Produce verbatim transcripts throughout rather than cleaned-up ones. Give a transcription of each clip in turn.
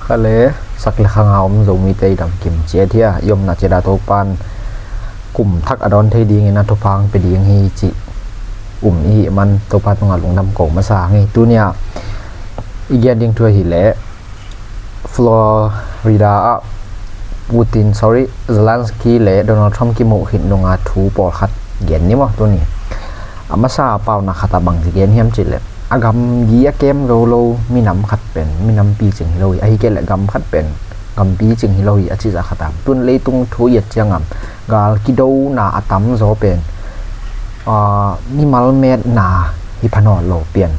Ka le sak le khanga om Zomite i dam kim ciat hia, i omna ciat a Topan kum thak a dawn thei dingin a thupha hong pia ding hi cih um i hih man Topa tungah lungdam ko masa hang hi. Tuni-ah i gen ding thu ahih leh Florida ah Putin, sorry, Zelensky le Donald Trump kimuh khit nunga thu pawlkhat gen ni maw tuni. A masa a paunak khat ah bang ci gen hiam cih leh a gamgi a kem zo lo minam khat pen minam picing hi lo hi, ahih kei leh gam khat pen gam picing hi lo hi a cih zah khat a. Tun leitung thu i et ciangin gal kidona a tamzaw pen, aa, mimal metna hi pha nawn lo pian.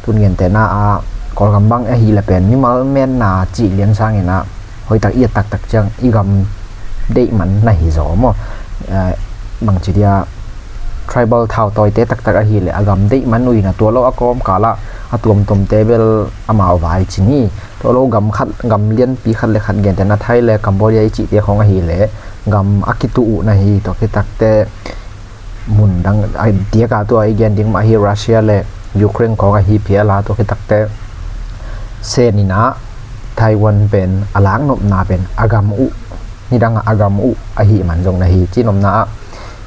Tun gentehna ah Kawlgam bang ahih leh pen mimal metna cih lian sangin ah hoihtak i et taktak ciang i gam deih man na hi zaw maw. Eh, bangci dia tribal thautawite taktak ahih leh a gam deih man uh in a, tua lo a kawmkal ah a tuamtuamte bel amau vai ci ni. Tua lo gam khat, gam lianpi khat le khat, gentehna Thai le Cambodia i cihte khawng ahih leh gam a kituh uh na hi. Tua khit takte mun dang a diak a, tua i gen ding mah hi, Russia le Ukraine khawng ahi phial a, tua khit takte Sen in ah Taiwan pen a laknopna pen a gam uh, nidang a a gam uh ahih man zong na hi. Cinopna ah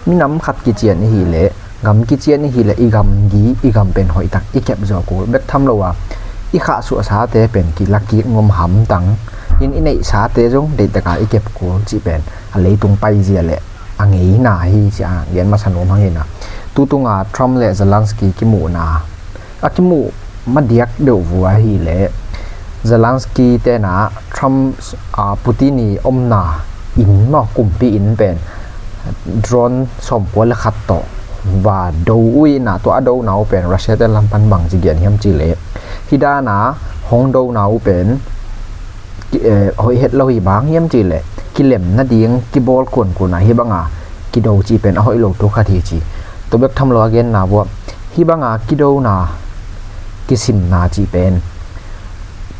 minam khat kician i hih leh, gam kician i hih leh i gamgi, i gam pen hoihtak i kep zawh kul bek tham lo a, i khahsuahsate pen kila kik nuam hamtang in, i neihsate zong deihtak a i kep kul cih pen a leitung paizia le a ngeina hi ci a gen masa nuam hang in ah. Tutunga Trump le Zelensky kimuhna, a kimuh madiak deuh vua ahih leh Zelensky ten ah Trump, a, Putin i omna inn maw, kumpi inn pen drone sawmkua le khat tawh va do uh in ah, tua a dona uh pen Russia te lam pan bang ci gen hiam cih leh, hih dan a hong dona uh pen ki, eh, hoih het lo hi. Bang hiam cih leh kilem nading kibawl kuankun ah hih banga kido cih pen a hoih lo thu khat hi ci. Tua bek tham lo a genna vua, hih banga kidona kisimna cih pen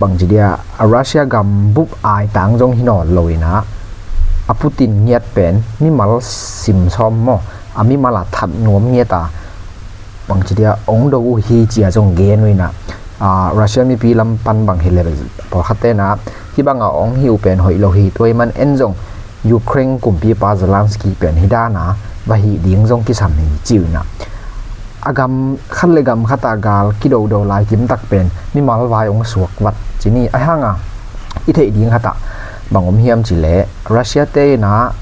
bangci dia a Russia gam bup aitang zong hi nawn lo in ah, a Putin ngiat pen mimal sim sawm maw, a mimal a that nuam ngiat a bangci dia ong do uh hi ci a zong gen uh in ah, a, Russia mipi lam pan bang hi leh pawlkhat ten ah hih banga ong hi uh pen hoih lo hi, tua ahih man en zong Ukraine kumpipa Zelensky pen hih dan a va hih ding zong kisam hi ci uh in ah, a gam khat le gam khat a gal kidodo lai kim tak pen mimal vai ong suak vat ci ni. Ahih hang a i theih ding khat ah bang om hiam cih leh Russia te in ah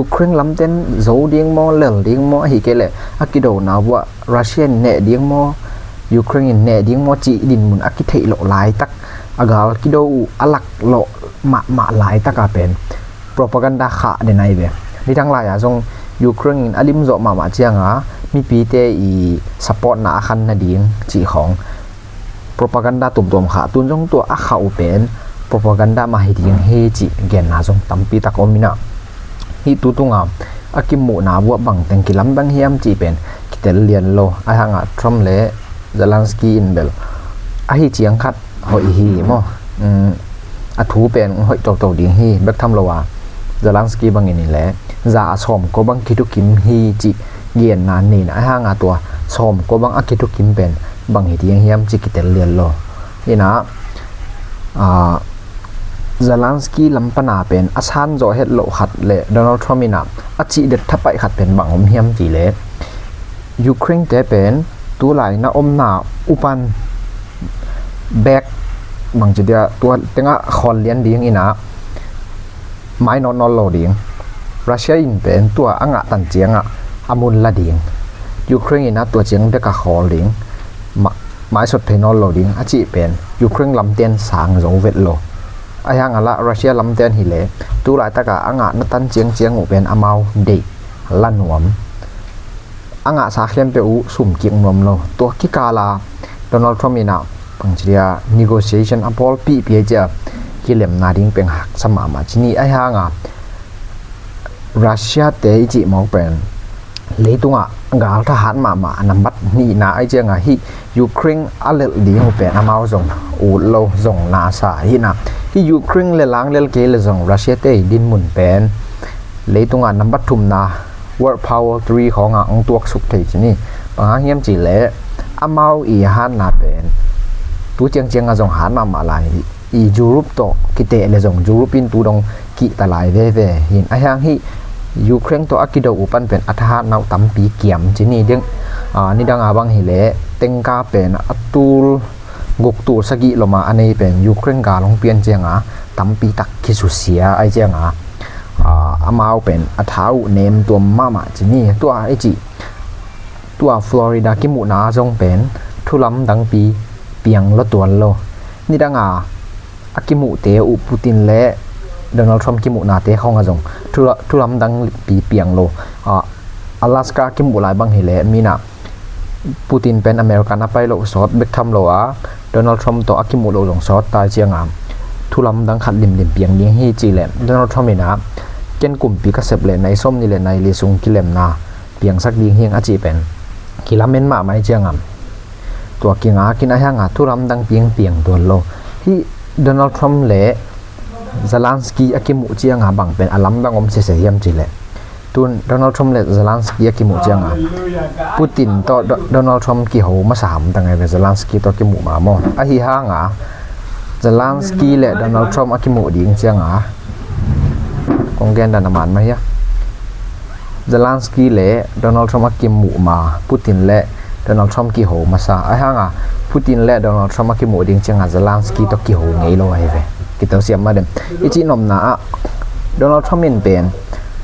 Ukraine lamten zo ding maw, lel ding maw, ahih kei leh a kidona vua Russia in neh ding maw, Ukraine in neh ding maw cih dinmun a kitheih loh laitak, a gal kido uh a lak loh mahmah laitak a pen propaganda khah den ahi ve. Nidang lai a zong Ukraine in a lim zawh mahmah ciang a mipite i supportna a khan nading cih khawng propaganda tuamtuam khah, tun zong tua a khah uh pen propaganda mah hi ding hi cih genna zong tampi tak om in ah, hih tutunga a kimuhna vua bang teng kilamdang hiam cih pen kitel lian lo. Ahih hang a Trump le Zelensky in bel ahi ciang khat hoih hi maw, um, a thu pen hoih toto ding hi bek tham lo a, Zelensky bangin in leh za a sawmkua bang kithukim hi cih genna nei in ah, ahih hang a tua sawmkua bang a kithukim pen bang hi ding hiam cih kitel lian lo. In ah, a, Zelensky lam pan a pen a san zawh het loh khat le Donald Trump in ah a cih det thapaih khat pen bang om hiam cih leh, Ukraine te pen tulai na omna uh pan bek bangci dia tua tengah khawl lian ding in ah, mai nawn nawn lo ding. Russia in pen tua a ngah tan ciang ah a mun la ding. Ukraine in ah tua ciang bek a khawl ding. Ma-, mai sot thei nawn lo ding a cih pen Ukraine lamten sang zo vet lo. Ahih hang a lah Russia lamten hi leh tulaitak a a ngahna tan ciangciang uh pen amau deih la nuam. A ngahsa khempeuh uh sum kik nuam lo. Tua kikal a Donald Trump in ah bangci dia negotiation a bawlpihpih a, cia kilemna ding pen haksa mahmah ci ni. Ahih hang a Russia te i cih mawk pen leitungah gal thahat mahmah a nambat nihna ahi ciang a, hih Ukraine a lelh ding uh pen amau zong ut lo, zong nasa hi in ah, hih Ukraine lel ang lel kei leh zong Russia te i dinmun pen leitungah nambat thumna, world power three khawngah hong tuaksuk thei ci ni. Bang hang hiam cih leh amau i hatna pen tu ciangciang a zong hat mahmah lai hi. I Europe tawh kiteh le zong Europe in tu dong kihta lai veve hin. A hiang hi Ukraine tawh a kido uh pan pen a thahatna uh tampi kiam ci ni ding. Nidang a bang hileh tengka pen a tul guk tul sagih loma a nei pen Ukraine gal hong pian cianga tampi tak kisusia ai cianga amau pen a tha uh nem tuam mahmah ci ni. Tua i cih tua Florida kimuhna zong pen thulam dangpi piang lo tuan lo. Nidanga a kimuhte uh Putin le Donald Trump kimuhnate khong a zong thulam dangpi piang lo. Alaska kimuh lai bang hileh mina Putin pen American a pai loh sawt bek tham lo a Donald Trump tawh a kimuh loh zong sawt tai cianga thulam dang khat limlim piang ding hi cileh Donald Trump ina ken kumpi ka sep leh nai sawm ni le nai li sung kilemna piangsak ding hiang a cih pen kilamen mahmah i cianga tua kinga kin a hianga thulam dang piang piang tuan lo. Hi Donald Trump le Zelensky a kimuh cianga bang pen a lamdang om sese hiam cileh tun Donald Trump le Zelensky a kimuh cianga Putin tawh Donald Trump kiho masa hamtang ai ve Zelensky tawh kimuh ma maw? Ahi hanga Zelensky le Donald Trump a kimuh ding cianga kong gen dan a man ma hia? Zelensky le Donald Trump a kimuh ma Putin le Donald Trump kiho masa ai hanga Putin le Donald Trump a kimuh ding cianga Zelensky tawh kiho ngei lo ai ve. Kitosiam ma dem i cih nomna ah Donald Trump in pen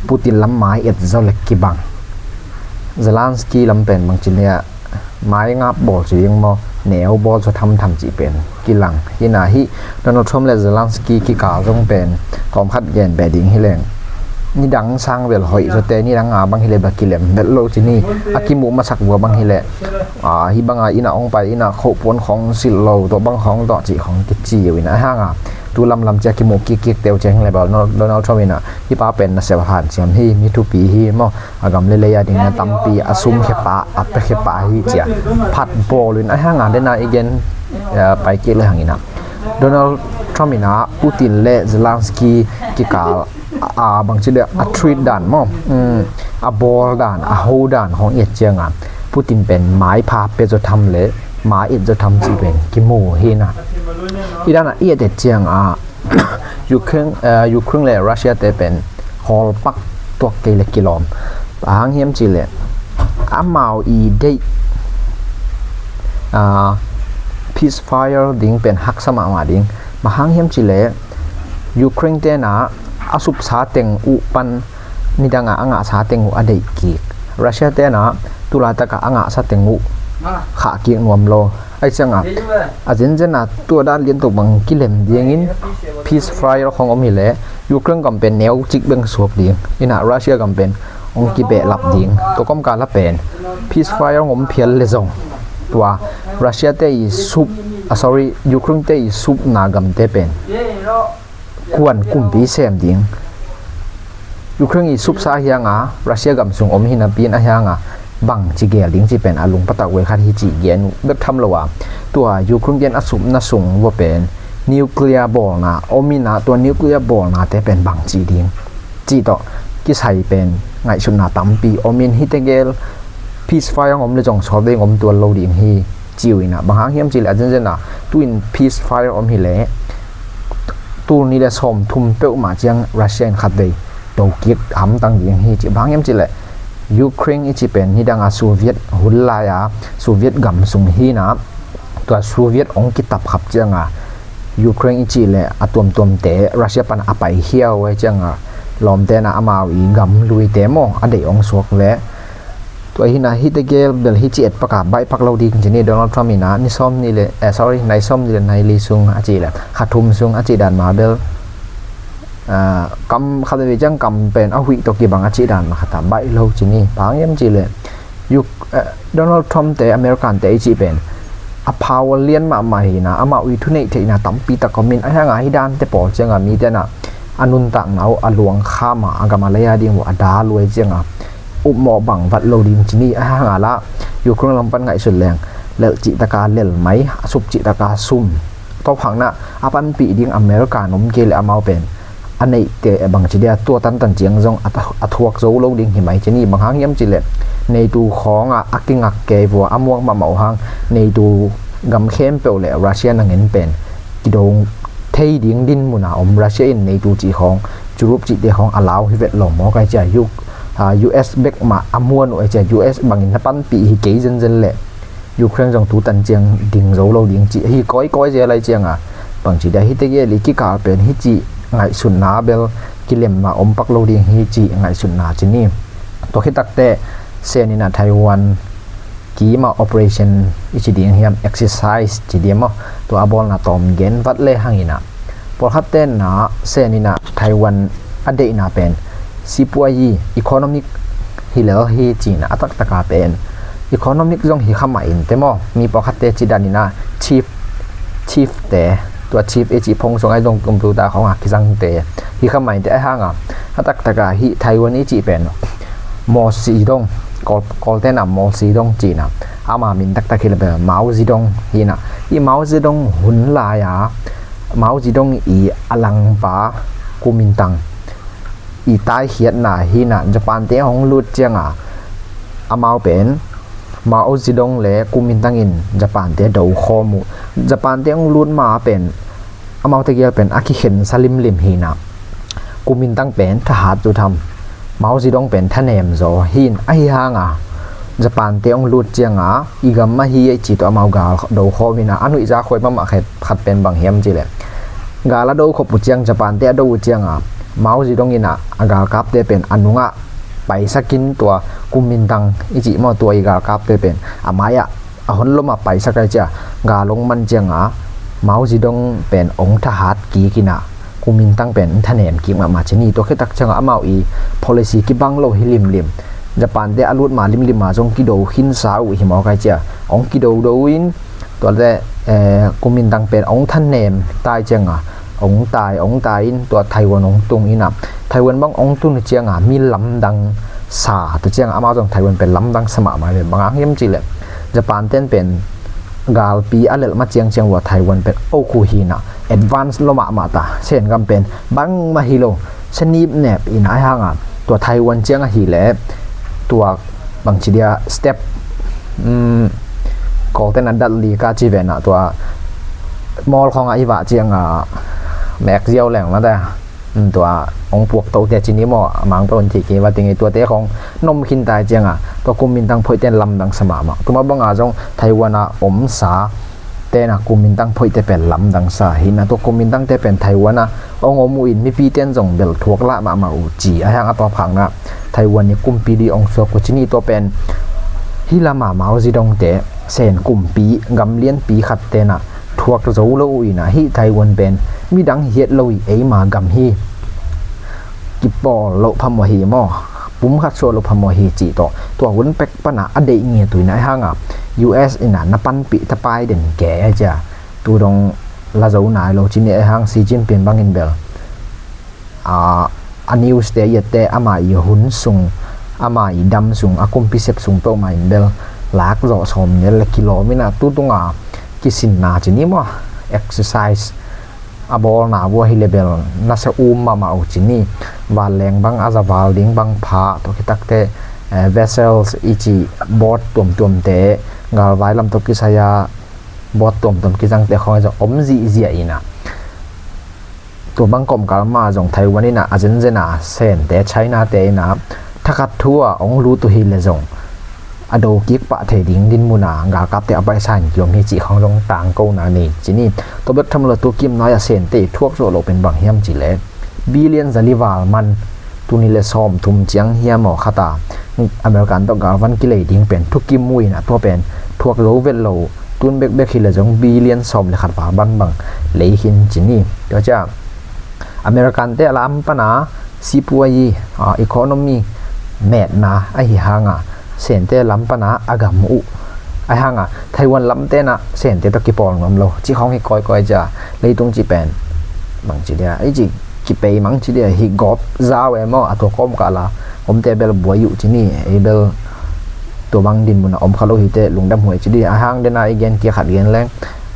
Putin lam mai et zo le kibang. Zelensky lam pen bang ci nia mai ngap bawl ci ding maw neu bawl zaw thamtham cih pen kilang hina hi. Donald Trump le Zelensky kikal zong pen tawmkhat gen beh ding hileng nidang sang vel hoih zawte nidang a bang hileh ba kilem vet lo ci ni. A kimuh masak vua bang hileh hi banga ina ong pai ina khopuan khong silh lo tawh bang khong tawh cih khong kici uh ina a hanga tu lamlam cia kimuh kikkik teu cia hingleh ba Donald Trump ina hi pa pen nasep hanciam hi mi thupi hi maw? A gam le lei a dingin a tampi a sum khepa a pe khepa hi cia phat bawl in a hanga dena i gen pai kik le hangina Donald Trump ina Putin le Zelensky kikal a bangci deh a treat dan maw a bawl dan a ho dan hong et cianga Putin pen mai pha pe zaw tham le mai et zaw tham ci pen kimu hina i dana i et et cianga Ukraine, uh, Ukraine le Russia te pen hawlpak tuak kei le kilawm. A hang hiam ci le amau i deih uh, peacefire ding pen haksa mahmah ding. Ma hang hiam ci le Ukraine tena a supsa teng uh pan nidanga a ngahsa teng uh a deih kik. Russia tena tulaitaka a ngahsa teng uh khah kik nuam lo. Ai cianga a zenzen a tua dan liantuk bang kilem dingin peacefire khong om hileh Ukraine gam pen neu cik beng suak ding ina Russia gam pen hong kibehlap ding tua kom kala pen peacefire hong om phial le zong tua Russia te i sup a sorry Ukraine te i supna gamte pen kuan kumpi sem ding. Ukraine i supsa hianga Russia gam sung om hi napi in a hianga bang ci gel ding ci pen a lungpatak ve khat hi ci gen uh bek tham lo a tua Ukraine gen a supna sung vua pen nuclear bawlna om ina tua nuclear bawlna te pen bang ci ding ci tawh kisai pen ngaihsutna tampi om in hi tegel peacefire om le zong sawt ding om tual lo ding hi. Ciu ina bang hang hiam ci le a zenzen a tuin peacefire om hileh tul ni le sawm thum peuhmah ciang Russia in khatvei to kik hamtang ding hi ci bang hang hiam ci le Ukraine i ci pen nidanga Soviet hun lai a Soviet gam sung hina tua Soviet hong kitap khap cianga Ukraine i ci le a tuamtuamte Russia pan a pai hiau ai cianga lawmtena amau i gam luite maw a deih hong suak le tua hina hi tegel bel hi ci et paka baih pak lo ding ci ni Donald Trump ina ni sawm ni le eh, sorry nai sawm ni le nai li sung a ci le kha thum sung a ci dan ma bel kam khat ve ciang kam pen a huih tawh kibang a ci dan ma khata baih lo ci ni bang hiam ci le Donald Trump te American te i ci pen a power lian mahmah hina amau i thuneih theihna tampi tak om in a hianga hi dan te pawl cianga mi tena a nuntakna uh a luang khama a gam a lei a ding uh a da luai cianga upmawh bang vat lo ding ci ni a hanga la Ukraine lam pan ngaihsut leng lelh cihtaka lel mai a sup cihtaka sum tawphakna a panpih ding America nom kei le amau pen a neihte bangci dia tua tantan ciang zong a thuak zo lo ding hi mai ci ni bang hang hiam ci le neitu khawnga a kingak kei vua a muak mahmah uh hang neitu gam khempeuh le Russia nangin pen kido thei ding dinmun a om. Russia in NATO cih khawng, Europe cihte khawng a lau hi vet lo maw kai cia. U, a, U S bek mah a muan uh ai cia, U S bangin na panpih hi kei zenzen le Ukraine zong tutan ciang ding zo lo ding cih hi kawikawi zel ai cianga, bangci dia hi tegel i kikal pen hi cih ngaihsutna bel kilemna om pak lo ding hi cih ngaihsutna ci ni. Tua khitakte Sen in a Taiwan kima operation i ci ding hiam, exercise ci ding maw, tua a bawlna tawm gen vat le hangin a, pawlkhatte na Sen in a Taiwan a deihna pen sipuayi, economic hi lel hi cina a taktaka pen economic zong hi kha mah in te maw, mi pawlkhatte ci dan in a chief, chief te, tua chief i ci phone sung ai zong computer khawngah kizangte hi kha mah in te ai hanga, a taktaka hi Taiwan i ci pen Mao Zedong, Kawl, Kawlte na Mao Zedong cina, ama min taktak hi le bel Mao Zedong hina, i Mao Zedong hun lai-a Mao Zedong i a langpa Kuomintang i taikhiatna hina, Japan te hong lut cianga amau pen Mao Zedong le Kuomintang in Japan te do khawm uh. Japan te hong lut ma pen amau tegel pen a kikhensa limlim hina, Kuomintang pen thahat tu tham, Mao Zedong pen thanem zaw hin, ahi hanga Japan te hong lut cianga i gam ahi ei ci tawh amau gal do khawm hina, a nuihza khuai mahmah khat, khat pen bang hiam ci le, gal a do khop uh ciang, Japan te a do uh cianga Mao Zedong in a, a galkapte pen a nungah paisakin tua Kuomintang i ci maw, tua i galkapte pen a mai-ah a hon loma paisak ai cia, gal ong man cianga Mao Zedong pen ong thahat kikina Kuomintang pen thanem kik mahmah ci ni. Tua khitak cianga amau i policy kibang lo hi limlim. Japan te a lut ma limlim a zong kido khinsa uh hi mawk ai cia, ong kido do in, tuate, eh, Kuomintang pen ong thanem tai cianga ong tai, ong tai in tua Taiwan ong tung ina, Taiwan bang ong tun cianga mi lamdang sa tu cianga amau zong Taiwan pen lamdang sa mahmah ve. Bang hang hiam ci le, Japan ten pen galpi a lelh ma ciang ciang ua Taiwan pen o khu hina, advance lo mahmah ta, Sen gam pen bangmah hi lo, senip nep ina ai hanga, tua Taiwan ciang ahi le tua bangci dia step, um, Kawlte na dat li ka ci vena tua mawl khawngah i vah cianga mek ziau leng mate, um, tua ong puak tote ci ni maw, a mang peuh un thih kei va ting i tuate khawng nom khin tai cianga tua Kuomintang phoihten lamdang sa mahmah. Tuma banga zong Taiwan a omsa tena Kuomintang phoihte pen lamdang sa hina, tua Kuomintang te pen Taiwan a ong om uh in mipi ten zong bel thuak lah mahmah uh ci. Ahi hanga tua phakna Taiwan i kumpi di ong suak uh ci ni. Tua pen hi lama Mao Zedong te Sen kumpi gam lianpi khat tena thuak zo lo uh ina, hi Taiwan pen midang hiat lo i eima gam hi, kipawl lo phamawh hi maw, pum khat suah lo phamawh hi ci tawh tua hun pek pana a deih ngiat uh ina, ahi hanga U S ina na panpih tapai den ke ai cia, tu dong la zo nai lo ci ni. Ahi hang Xi Jinping bangin bel a, a news te i ette ama i hun sung, ama i dam sung, a kumpi sep sung peuhmah in bel lak zawh sawm nel le kilawm ina, tu tunga kisinna ci ni maw, exercise a bawlna vua hi le bel nasa um mahmah uh ci ni. Vanleng bang a za val ding bang pha, tua khitakte, eh, vessels i ci boat tuamtuamte, galvai lam tawh kisai-a boat tuamtuam kizangte khawng a za om zihziah ina, tua bang kawmkal mah zong Taiwan ina a zenzen a Sente, China te ina thakhat thu a ong lut uh hi le zong a do kik pah thei ding dinmun a galkapte a paisa in kiom hi cih khawng zong tangkona nei ci ni. Tua bek tham lo, tua kim nai a Sente i thuak zawh loh pen bang hiam cih le billion za li val man, tuni le sawm thum ciang hiam aw khat a American tawh galvan kilei ding pen thukim uh ina, tua pen thuak zo vet lo, tun bekbek hi le zong billion sawm le khat val bangbang lei khin ci ni. Tua cia American te lam pana sipuayi, ah, economy metna ahi hanga Sente lam pana a gam uh ahi hanga Taiwan lam tena Sente tawh kipawl nuam lo ci khawng hi kawikawi cia. Leitung ci pen bang ci dia, ei ci kipei mang ci dia, hi gawp zau e maw, a tua kawmkal a omte bel buai uh ci ni. Ei bel tua bang dinmun a om kha lo hi te lungdam huai ci dia. Ahi hang dena i gen kia khat gen leng,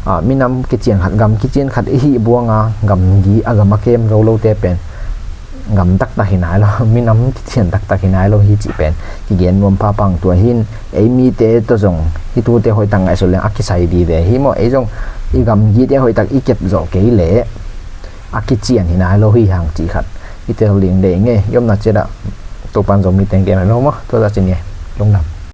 ah, minam kician khat, gam kician khat i hih buanga gamgi a gam a kem zo lote pen gam taktak hi nai lo, minam kician taktak hi nai lo hi cih pen kigen nuam pha pang. Tua hin ei mite tawh zong hih thute hoihtak ngaihsut leng a kisai dide hi maw. Ei zong i gamgite hoihtak i kep zawh kei leh a kician hi nai lo hi hang cih khat i tel ding deih ing ei. I omna ciat ah Topa'n Zomite in gen lo maw. Tua zah ci ni ei. Lungdam.